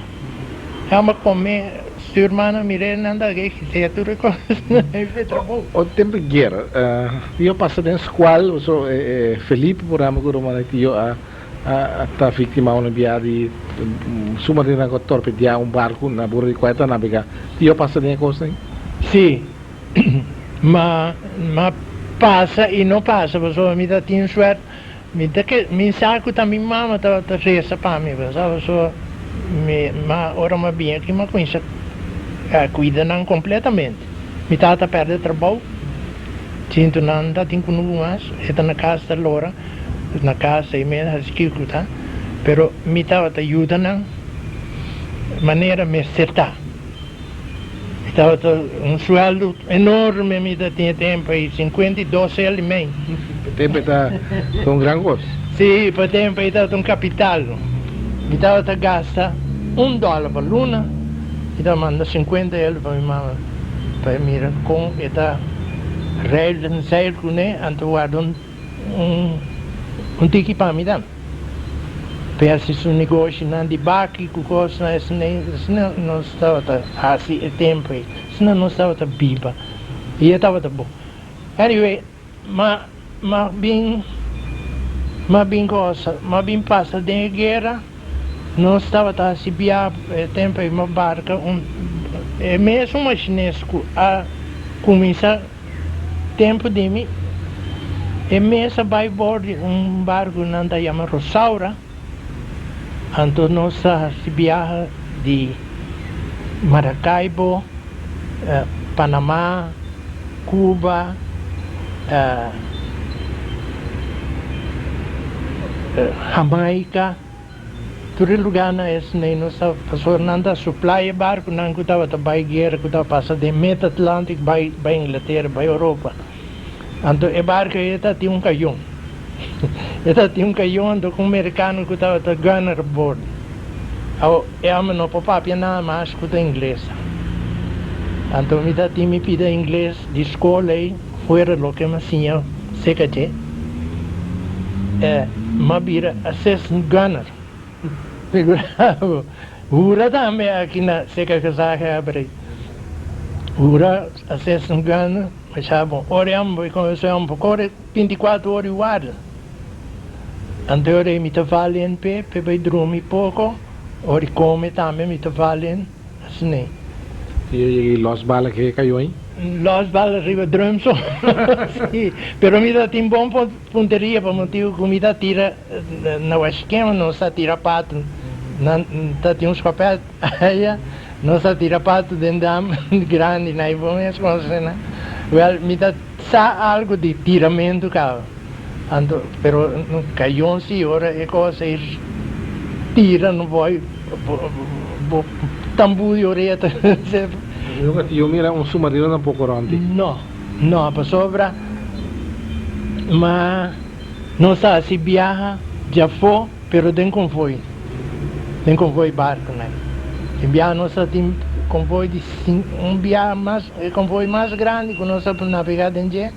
e amba kome stuurman a mir'é nan ta ke kisé tur e kos e fe trabou. O tempu di guera tio pasa den skual Felipe por ehempel ku ruman tio a A ta víktima un bia di submarinonan ku a torpedeá un barku na bura di kua e ta nabegá. Tio pasa den e kosnan? Sí, ma ma pasa i no pasa pasobra mi ta tin suert. Mi ta ke mi sa ku ta mi mama tabata resa pa mi pasobra mi ma ora mi a bini aki mi a kuminsá kuida nan kompletamente. Mi tata a pèrdè trabou, sintu nan ta tin kunuku mas, e ta na kas ta lora. na kas ei mes hasi kiko ta, pero mi tabata yuda nan manera mester ta. Mi tabata un sueldo enorme mi ta tin e tempo ei, 52 el i mei. Pa e tempo ei ta un gran kos. Sí, pa e tempo ei tabata un kapital. Mi tabata gasta un dòler pa luna, mi tabata manda 50 el pa mi mama pa e mira kon e ta reil den zeil kuné, anto warda un un tiki pa mi tambe. P'e hasi su negoshinan di baki ku kosnan esei nos tabata hasi e tempu ei. Asina nos tabata biba i e tabata bon. Anyway, m'a m'a bin m'a bin kosa, m'a bin pasa den e guera, nos tabata hasi bia e tempu ei m'a barka un e mesun mashines ku a kuminsá Tempu di mi, e mes a bai bor di un barku nan ta yama Rosaura, anto nos a hasi biaha di Maracaibo, Panama, Cuba, Jamaica. Tur e lugánan esei nos ta pasobra nan ta suplai e barkunan ku tabata bai guera ku tabata pasa den Mid Atlantic bai bai Inglatera bai Europa. Anto e barku ei ta tin un kayon. E ta tin un kayon anto ku un merikano ku tabata gunner aboard. Awo e hòmber no por papia nada mas ku ta ingles. Anto mi ta tin mi pida ingles di skol ei fuera loke mi a siña serka dje. E m'a bira assistant gunner. Figura bo. Hura tambe aki na serka gezaghebber ei. Hura assistant gunner, masha bon. Ora e homber e homber por kore 24 ora i warda. Anto ora ei mi ta valen p'e, p'e bai drumi poko. Ora i kome tambe mi ta valen. Asina. I e yega i los bala ke kayo ei? Los bala riba drum so. Si, pero mi ta tin bon punteria pa motibu ku mi ta tira na Washikema nos ta tira patu. Nan ta tin un skopet aya, nos ta tira patu den dam grandi na e bon mes kos asina. Wèl, mi ta sa algu di tiramentu kaba. Anto, pero kayon si ora e kos ei tira no boy bo tambú di orea ta Nunca yo mira un submarino tampoco ronti. No, no, pasobra ma nos ta hasi biaha djafó pero den konvoi, den konvoi barkunan. E biaha nos ta tin konvoi di un biaha mas, e konvoi mas grandi ku nos a nabegá den dje.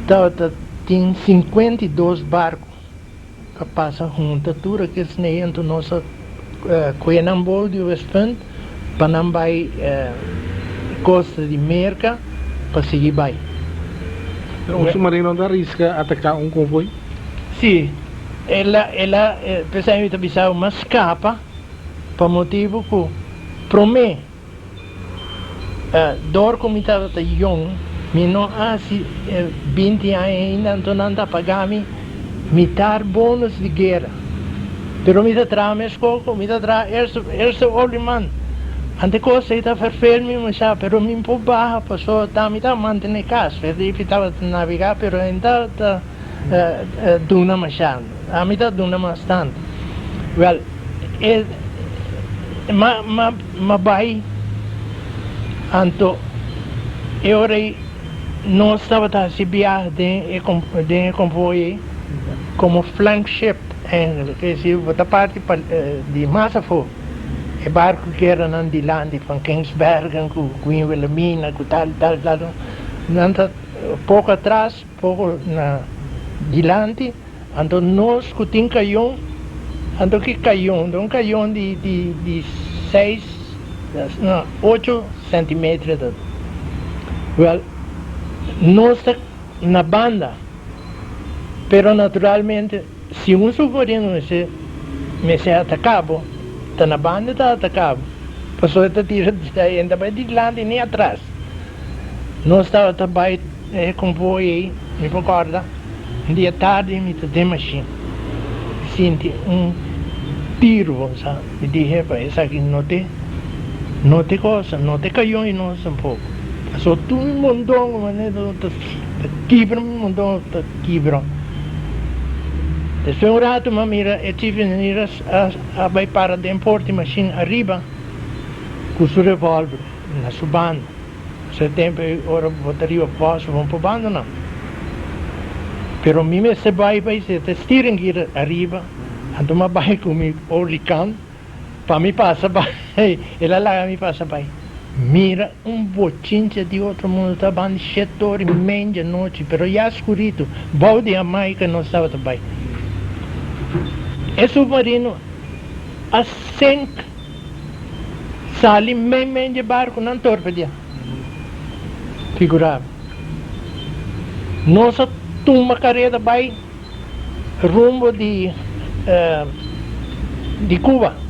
Tabata tin 52 barku a pasa hunta tur a kesnei anto nos a kohe nan bou di Westpunt pa nan bai kosta di Merka pa sigui bai. Pero un submarino ta riska ataka un konvoi? Si, el a el a p'esei mi ta bisa bo mas skapa pa motibu ku promé. Dor ku mi tabata yong, mi no a hasi 20 aña ainda, anto nan ta paga mi mitar bonus di guera. Pero mi ta traha mes koko, mi ta traha eerste olieman. Ante kos ei ta ferfeel mi masha, pero mi por baha pasobra ta mi ta mantene kas. Felipe tabata nabegá, pero e no tabata duna masha. Ami ta duna mas tantu. Wèl, e ma ma ma bai anto e ora ei nos tabata hasi biaha den e den e konvoi ei komo flank ship eigenlijk, ke si bo ta parti pa di mas afó e barku ku era nan dilanti van Kingsbergen ku Queen Wilhelmina ku tal tal tal nan ta poko atras poko na dilanti. Anto nos ku tin kayon, anto ki kayon? Ta un kayon di di di seis, no, ocho sentimeter ta. Wèl, nos ta na banda, pero naturalmente si un submarino mester mester ataká bo, ta na banda e ta ataká bo, pasobra e ta tira e ta bai dilanti ni atras. Nos tabata bai e konvoi ei, mi por kòrda, un dia tardi mi ta den mashin, mi sinti un tiru, sa, mi di, Hepa, esaki no te, no te cosa, no te kayon i nos tampoco. Pasobra tur mi mondongo manera ta kibra mi mondongo ta kibra. Despues un ratu m'a mira e chief engineer a bai para den porta di mashin ariba ku su revolver na su banda. Pasobra e tempu ei ora bo ta riba pòst bo no por bandoná. Pero mi mester bai pa e ta steering gear ariba, anto m'a bai ku mi olikan Pa mi pasa bai, el a laga mi pasa bai. Mira un bochincha di otro mundo ta banda shete ora y media nochi, pero ya scurito, bou di Jamaica nos tabata bai. E submarino a sink, sali mei mei dje barco, nan torpedia. Figura bo. Nos a tuma careda bai. Rumbo di di Cuba.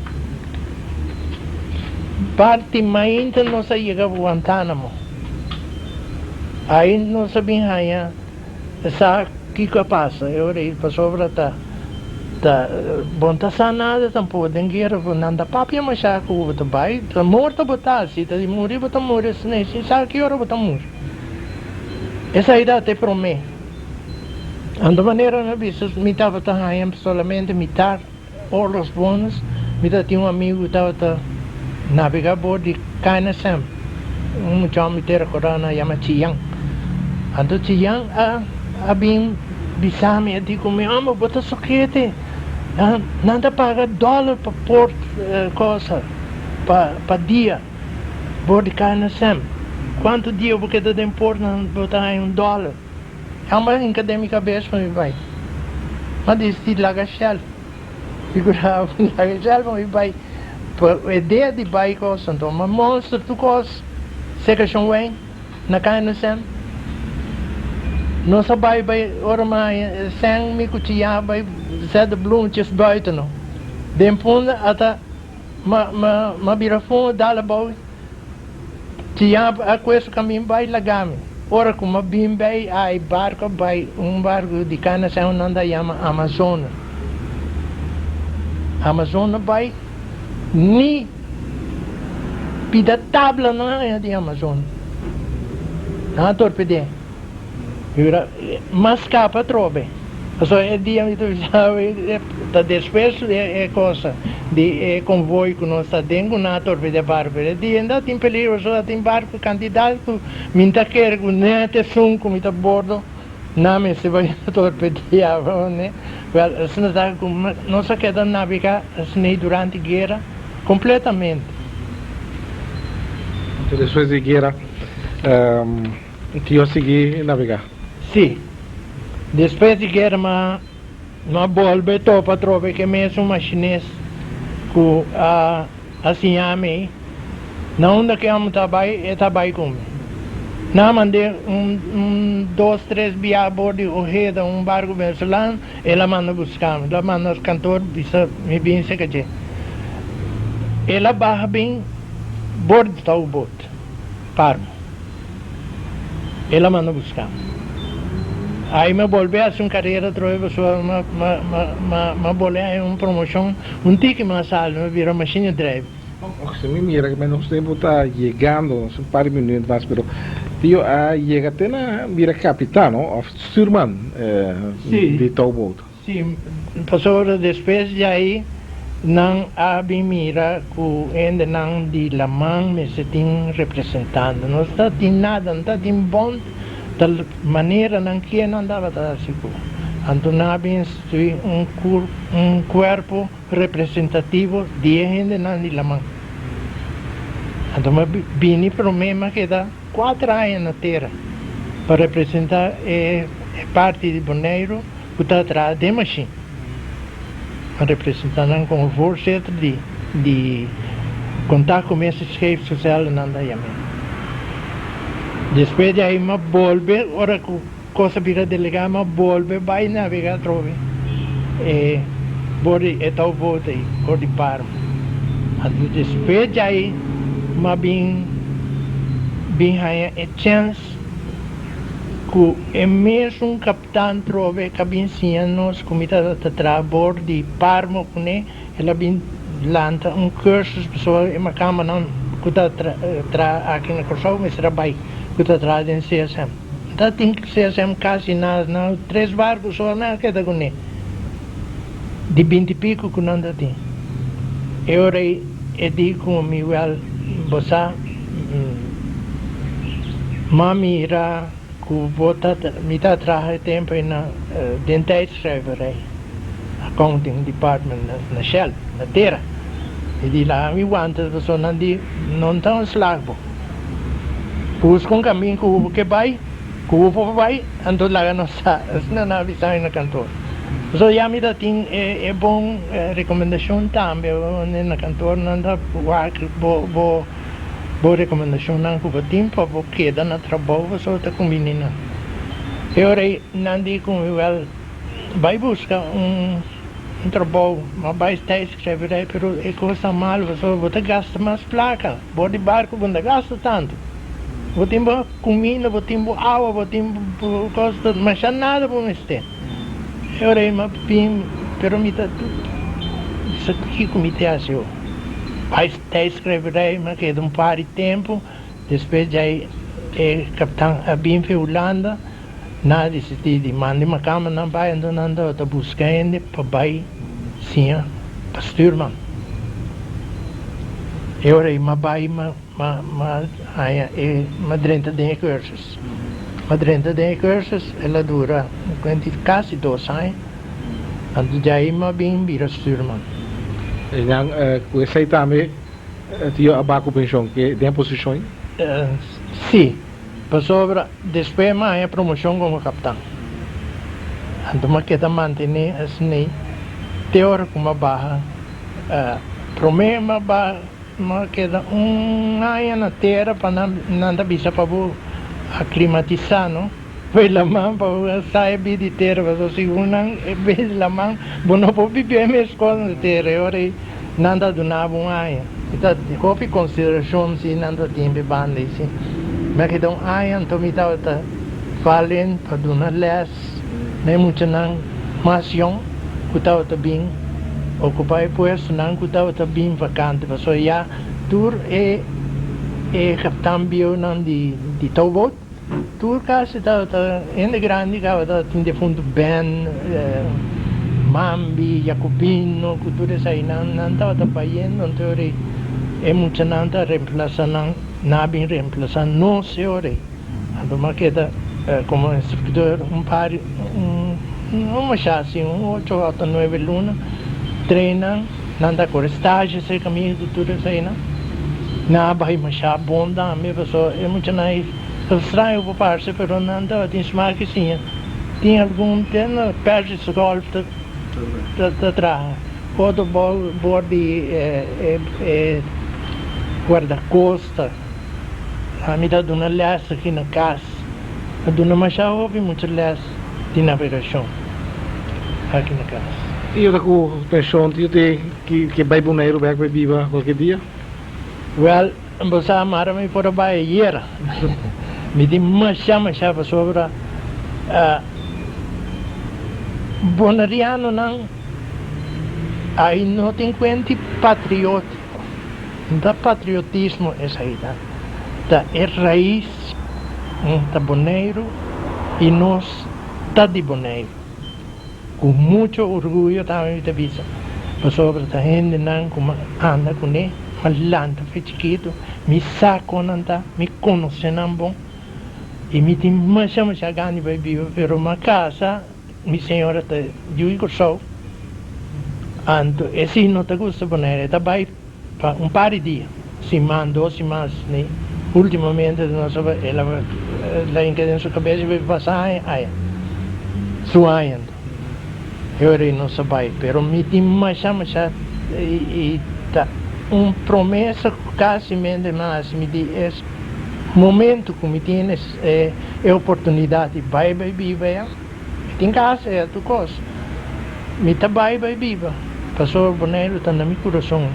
Parti mainta nos a yega Guantanamo. Ai nos a bin haña sa kiko a pasa e ora ei pasobra ta ta bon ta sa nada tampoco den guera nan ta papia masha ku bo ta bai ta morto bo ta si ta di muri bo ta muri asina sin sa ki ora bo ta muri esei ta te prome. Anto manera mi a bisa mi tabata haña solamente mitar oorlogsbonus, mi tabatin un amigu ku tabata nabegá bor di KNSM, un muchacho mi te rekordá nan yama Chiyan. Anto Chiyan a a bin bisa mi, a di ku mi, Amo bo ta sokete, nan ta paga dòler pa port kosa pa pa dia bor di KNSM, kuantu dia bo keda den port nan bo ta haña un dòler. Amba hinka den mi kabes pa mi bai. M'a disidi laga Shell. Figura bo, laga Shell pa mi bai. Pa e dia di bai kos anto m'a monster tur kos seka Shon Wayne na KNSM. Nos a bai bai ora m'a haña sèn mi ku Chia bai zet de bloemetjes buiten no. Den punda ata m'a m'a m'a bira fuma dal abou. Chia a kue su kamin bai laga mi. Ora ku m'a bin bei ai barku a bai un barku di kana seun nan ta yama Amazona. Amazona bai ni pida tabla nan haña di Amazona. Nan a torped'é. M'a skapa atrobe. Pasobra e dia mi ta bisa ta despues e cosa di e convoy cu nos ta den cu nan a torpedea barco. E dia ainda tin peligro pasobra tin barco cantidad cu mi ta kere cu net esun cu mi ta bordo nan mester bai torpedea. Wel asina ta cu nos a keda nabega asina durante guera completamente. Despues di guera. Tio a sigui nabegá. Sí. Despues di guera m'a m'a bolbe topa atrobe ku e mesun mashines ku a a siña mi. Na unda ku amo ta bai, e ta bai ku mi. Nan a mand'é un un dos tres bia bor di Ojeda, un barku venezolano, el a manda buska mi. El a manda kantor bisa mi bin serka dje. El a baha bin bor di touwboot, Parma. El a manda busca mi. Ai mi a bolbe haci un carera atrobe pasobra mi a bolbe haña un promocion un tiki mas alto, mi a bira machine driver. Si mi mira cu nos tempo ta yegando, nos un par di minuut mas, pero Tio a yega te na bira capitan of stuurman di touwboot. Sí, pasobra despues di ai nan a bin mira ku hendenan di laman mester tin representante. No ta tin nada, no ta tin bon tal manera nan kie nan tabata hasi ku. Anto nan a bin instituí un un kuerpo representativo di e hendenan di laman. Anto mi a bini promé mi a keda kuater aña na tera pa representá e parti di Boneiru. Ku ta traha den mashin. A representá nan komo voorzitter di di Contactcommissie Scheepsgezellen nan ta yam'é. Despues di ahí m'a bolbe, ora ku kos a bira delegá m'a bolbe bai nabegá atrobe e bor di e touwboot ei, bor di Parma. Anto despues di ahí m'a bin bin haña e chèns ku e mesun Tan trobe ka bin siña nos ku mi ta ta traha bor di parmo kuné, el a bin lanta un cursus pasobra e makamanan ku ta traha aki na Kòrsou mester a bai ku ta traha den CSM. Ta tin CSM kasi na na tres barku so nan a keda kuné. Di binti piku ku nan ta tin. E ora ei e di ku mi, Wèl, bo sa, m'a mira ku bo ta, mi ta traha e tempu ei na den tijdschrijverij, accounting department na Shell, na tera. E di, Laga mi wanta pasobra nan di no ta ontslag bo. Buska un kamin ku bo ke bai. Ku bo por bai, anto laga nos sa. Asina nan a bisa mi na kantor. Pasobra ya mi ta tin e bon rekomendashon tambe. Unda na kantor nan ta wak bo bo bo rekomendashonnan ku bo tin pa bo keda na trabou pasobra ta kumbini nan. E ora ei nan di ku mi, Wèl, bai buska un un trabou, ma bai tijdschrijverij, pero e kos ta malu pasobra bo ta gasta mas plaka. Bo di barku bo no ta gasta tantu. Bo tin bo kuminda, bo tin bo awa, bo tin bo kos, masha nada bo mester. E ora ei mi a bin, pero mi ta bisa kiko mi ta hasi ho. Bai tijdschrijverij, mi a keda un par di tempu, despues djai e kaptan a bin fi Hulanda, nan a disidí di manda e makamanan bai, anto nan tabata buska hende pa bai siña pa stuurman. E ora ei mi a bai, mi Ma ma haña e ma drenta den e cursus. Ma drenta den e cursus el a dura kuenti kasi dos aña. Anto djai ma bin bira stuurman. E nan ku esei tambe tio a ba ku penshon ke den posishon ei? Si, pasobra despues ma haña promoshon komo kaptan. Anto ma keda mantené asina te ora ku ma baha. Promé ma baha. Ma keda un aña na tera pa nan nan ta bisa pa bo aklimatisá no pa e laman pa bo sai bi di tera pasobra segun nan e bi di laman bo no por biba e mes kos na tera e ora ei nan ta duna bo un aña i ta hopi konsiderashon si nan ta tin pa e banda ei si mi a keda un aña anto mi tabata valen pa duna lès na e muchanan mas yòn ku tabata bin okupá e puestonan ku tabata bin vakante pasobra ya tur e e kaptan bieunan di di touboot tur kasi tabata hende grandi tabata tin defuntu Ben Mambi Jacobino ku tur esainan nan tabata bayendo anto e ora ei e muchanan ta remplasá nan nan a bin remplasá nos e ora ei. Anto mi a keda komo instruktor un par un masha asi un ocho ota nuebe luna train nan nan ta kore stage serka mi ku tur eseinan nan a bai masha bon tambe pasobra e muchanan ei ta straño por parse pero nan tabatin smak i siña tin algun te na Persis Golf ta traha otro bor di e guardacosta. Ami ta duna lès aki na kas. A duna masha hopi mucha lès di navegashon aki na kas. I ora ku penshon tin te ke bai Boneiru bek bai biba kualke dia? Wèl, bo sa mara mi por a bai ayera. Mi tin masha masha pasobra bonerianonan ai no tin kuenti patriótiko. Ta patriotismo esei ta. Ta e rais ta Boneiru i nos ta di Boneiru. Ku mucho orguyo tambe mi ta bisa pasobra ta hendenan ku mi anda kuné, mi a lanta fe chikitu, mi sa kon nan ta, mi konosé nan bon i mi tin masha masha gana di bai biba pero mi a kasa. Mi señora ta yu di Kòrsou, anto e si no ta gusta Bonaire, e ta bai pa un par di dia, siman, dos siman, asina. Ultimamente nos a el a la hinka den su kabes i bai pasa aña aya, su aña anto. E ora ei nos a bai, pero mi tin masha masha i ta un promesa ku kasi mente mi a hasi, mi di es momento ku mi tin e e oportunidat di bai bai biba ya, mi tin casa ya tur cos, mi ta bai bai biba pasobra Boneiru ta na mi curason,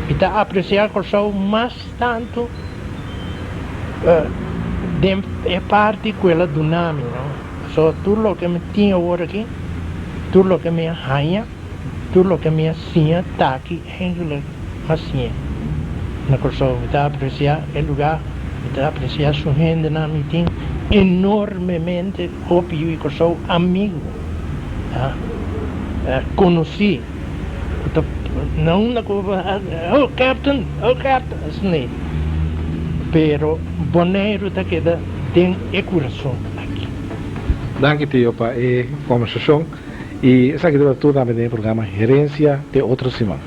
mi ta aprecia Corsou mas tanto den e parti cu el a duna mi no, pasobra tur loke mi tin awor aki, tur loke mi a haña, tur loke mi a siña ta aki eigenlijk m'a siña na Corsou, mi ta aprecia e lugar. Mi ta aprecia su hendenan, mi tin enormemente hopi yu di Kòrsou amigu. Konosí ku ta na unda ku oh captain, oh captain, asina ei. Pero Boneiru ta keda den e kurason aki. Danki Tio pa e kombersashon i esaki tabata tur tambe den e programa Herencia te otro siman.